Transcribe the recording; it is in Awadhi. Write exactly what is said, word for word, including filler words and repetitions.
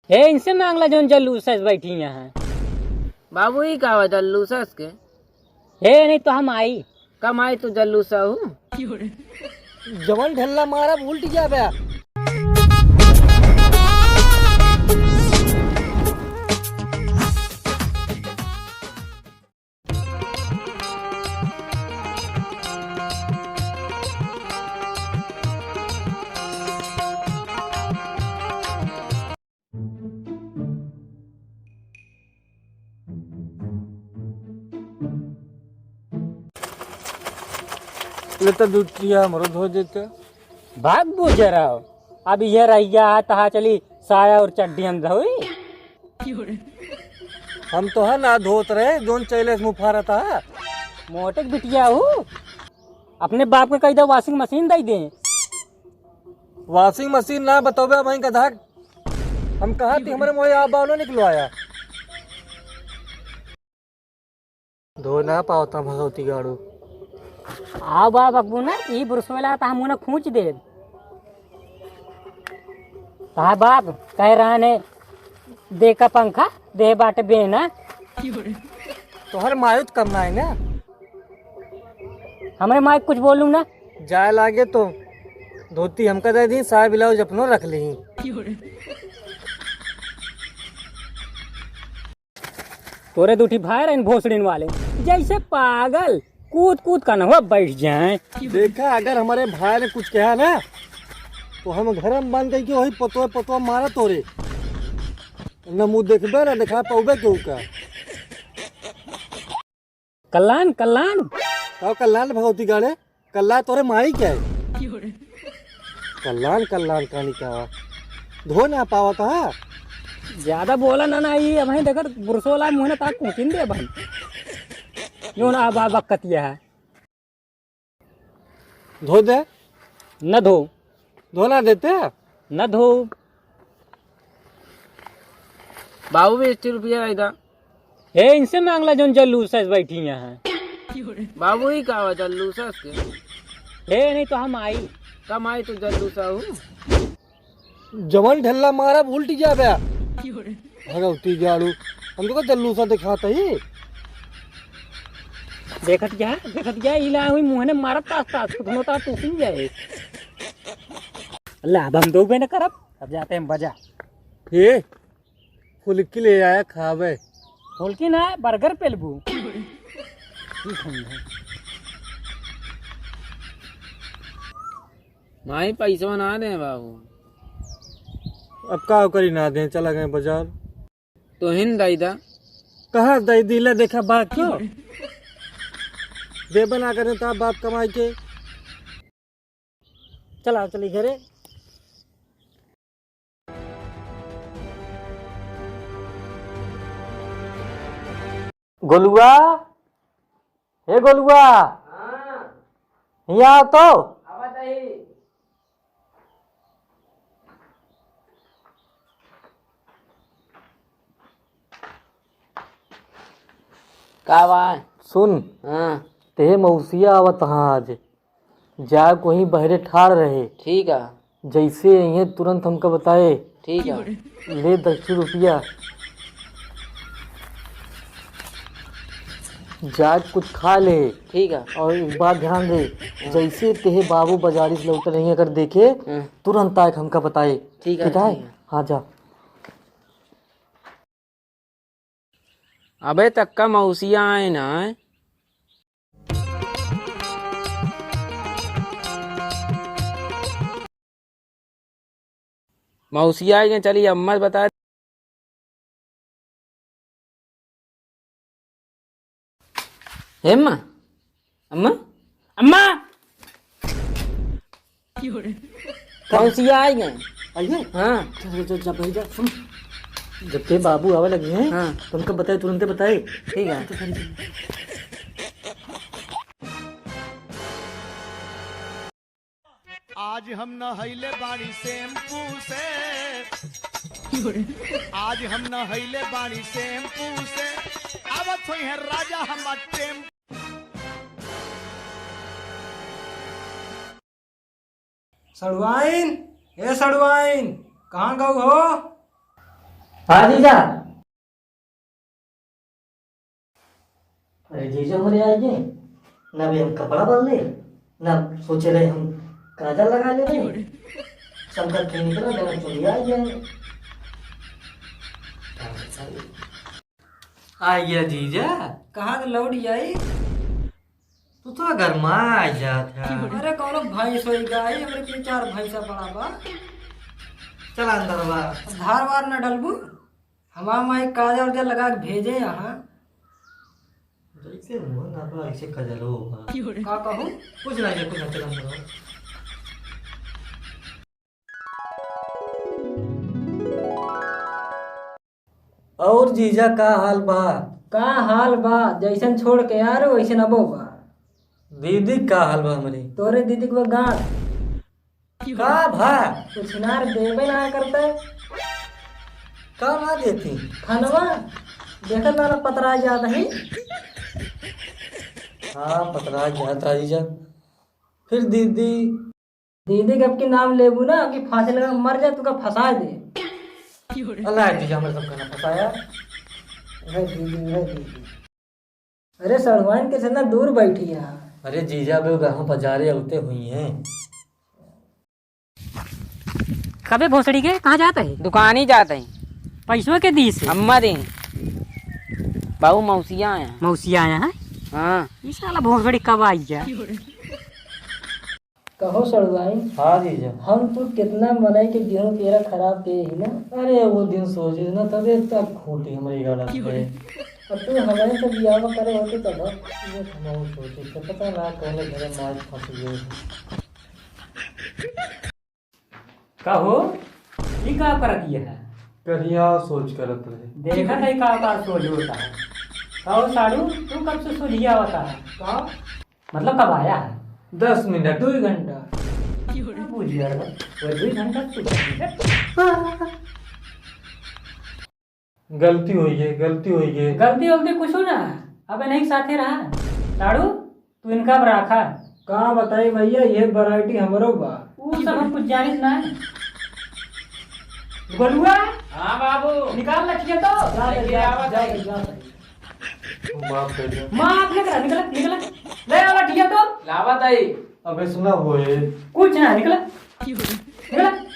हे, इनसे मांगला जौन जल्लूसस बैठी यहाँ। बाबू, ई का हुआ जल्लूसस के? हे, नहीं तो हम आई। कम आई तो जल्लूसा हूँ। जवन ढेल्ला मारब उल्ट जाबे। ले तो दूध पिया, हमरो धो देते। भाग बुझे रहो, अब ये रहिया है, तहा चली साया और चड्डी हम धोई। हम तो है ना धोत रहे, जोन चैले से मुफारा था। मोटे के बिटिया हूँ, अपने बाप के कह दो washing machine दे दे। Washing machine ना बतौबे भाई गधा, हम कहा थी हमरे मोए आप बावनो निकलो आया। धो ना पावता भगवती गाड़ू। आओ बाप अकबू ना, ई बुरसोला त हम उन्हें खूंच देब। हाँ बाप, कह रहा ने, दे का पंखा, दे बाटे बेना। तोहर मायुत कम ना है ना? हमरे माई कुछ बोलूँ ना। जाए लागे तो धोती हमका दे दी, साया ब्लाउज अपनो रख ली। तोरे दूठी भाई रहन भोसड़िन वाले, जैसे पागल कूद कूद का नहवा बैठ जाए। देखा, अगर हमारे भाई ने कुछ कहा ना, तो हम घर में बंद करके वही पतोय पतोय मारा तोरे। न मुँह देखबे, न देखा पाउबे केहू का। कल्याण, कल्याण। का कल्याण भगवती गाड़े? कल्ला तोरे माई के है। कल्याण, कल्याण कहानी का? धो ना पावत हा? ज्यादा बोला ना, ना, ई अबहीं देखत बुरसोला मुँह ना ताक कुटिन दे भाई। यो ना बा बकतिया है। धो दे। न धो। धो ना देते? न धो। बाबू, बीस रुपया दे दा। हे, इनसे मांगला जौन जल्लूस है बैठी यहाँ। बाबू, ई का हुआ जल्लूस है इसके? हे, नहीं तो हम आई। कम आई तो जल्लूस हूँ। जवन ढेल्ला मारब उल्ट जाबे। भगवती जाड़ू, हमको का जल्लूसा दिखाता ही। देखत जा, देखत जा, इला हुई मुँह ने मारत तास तास, खुद होता तू सुन जाए। अल्लाह, अब हम दो बे न करब, अब जाते हैं बजा। हे, फुल्की ले आया खावे। फुल्की ना, बर्गर पेलबू। माई पैसवा ना दे बाबू। अब का करी ना दे, चला गए बाजार। तो हिन दाई दा। कहाँ दाई दी, ले देखा बात क्यों? देबे ना करे तो बाप कमाई के। चला, चली घरे। गोलुआ, हे गोलुआ, हाँ। हियाँ आओ तो। आवत ही। का बा? सुन, हाँ। तेहे मौसिया आवत हाँ आज। जाए कोहीं बहरे ठाड़ रहे। ठीक है। जैसे अइहें तुरंत हमका बताए। ठीक है। ले दस रुपया। जाए कुछ खा ले। ठीक है। और एक बात ध्यान दे, हाँ। जैसे तेहे बाबू बाजारी से लौटे रही अगर देखे, हाँ। तुरंत आए हमका बताए। ठीक है, ठीक है? ठीक है। हाँ जा। अबे तक्का मौसिया आए ना। मौसिया आई गए, चली अम्मा से बता। हे अम्मा, अम्मा, अम्मा। मौसिया आई गए। आई गए? हाँ। चल, चल, चल, जा, भाई, जा, सुन। जब ते बाबू आवे लगे हैं, हाँ। तो उनका बताए, तुरंते बताए। ठीक है। चल, चल, चल। आज हम नहैले बानी शैम्पू से, आज हम नहैले बानी शैम्पू से, आवत होई है राजा हमार टेम्पू। सड़ुआइन, ए सड़ुआइन, कहाँ गऊ हो? हाँ जीजा। अरे जीजा, हमरे आइगे ना, अभी हम कपड़ा बदले ना, सोचे रहे हम काजल लगा ले रहे, शंकर के निकला, मेरा चुलिया आ गया। आ गया जीजा। कहाँ के लौट जाई? तू तो गरमा आ जात है। अरे कौनो भैंस होई गाई, हमरे तीन चार भैंसा पड़ा बा। चल अंदर बा। धार वार न डलबू, हमार माई काजल उजल लगा के भेजे यहाँ। जैसे मुँह ना बा, ऐसे कजलो बा। का कहू? कुछ ना, कुछ ना, चल अंदर बा। और जीजा का हाल बा? का हाल बा? जैसन छोड़ के यार वैसन अबो बा। दीदी का हाल बा हमरी? तोरे दीदी के वो गांड। का भा? कुछ ना रे, देबे ना करता। का ना देती? खानवा देखत ना पतरा जात है। हाँ, पतरा जात है जीजा। फिर दीदी दीदी के अब की नाम लेबू ना कि फांसी लगा मर जा, तुका फंसा दे। अल्लाह जीजा, हमरे सब कहना फंसाया। अरे दीदी, अरे दीदी। अरे सड़वाइन के से ना दूर बैठी है। अरे जीजा, अबे वो गहूं पजारे अउते हुई हैं। कबे भोसड़ी के, कहाँ जात है? दुकानी जात है। पैसवा के दी से? अम्मा दे। बाबू मौसिया आया। मौसिया आया है? हाँ। ई साला भोसड़ी कब आई है? कहो सड़ुआइन, हाँ जीजा। हम तू कितना मनई के गेहूं केरा खराब के ही ना। अरे वो दिन सोचिस ना, तबे तक खूंटी हमरी गलत है। अब तू हमरे से बियाह करे होती तब। ये हम सोचिस तो पता ना कौन घरे मार फंस गए। का हो, ई का करत ये है? करिया सोच करत रहे। देखत है का, का सोच होता है। का हो साड़ू, तू कब से सोचिया होता है? का? मतलब कब आया है? दस मिनट, दो घंटा। बुझिया रे, वो दो घंटा तू गलती होई है, गलती होई है। गलती वलती कुछ ना, अब नहीं साथे रहा। साड़ू, तू इनका अब राखा। का बताई भैया, ये वैरायटी हमरो बा। ऊ सब हम कुछ जानित ना है। गोलुआ। हाँ बाबू। निकाल लठिया तो। जा, जा, लेके जा, आवत जा, है। जा, जा। माफ कर दे। माफ न करा, निकल, निकल। ले आवा लठिया तो। लावत है। अबे सुना होए। कुछ ना, निकल। निकल।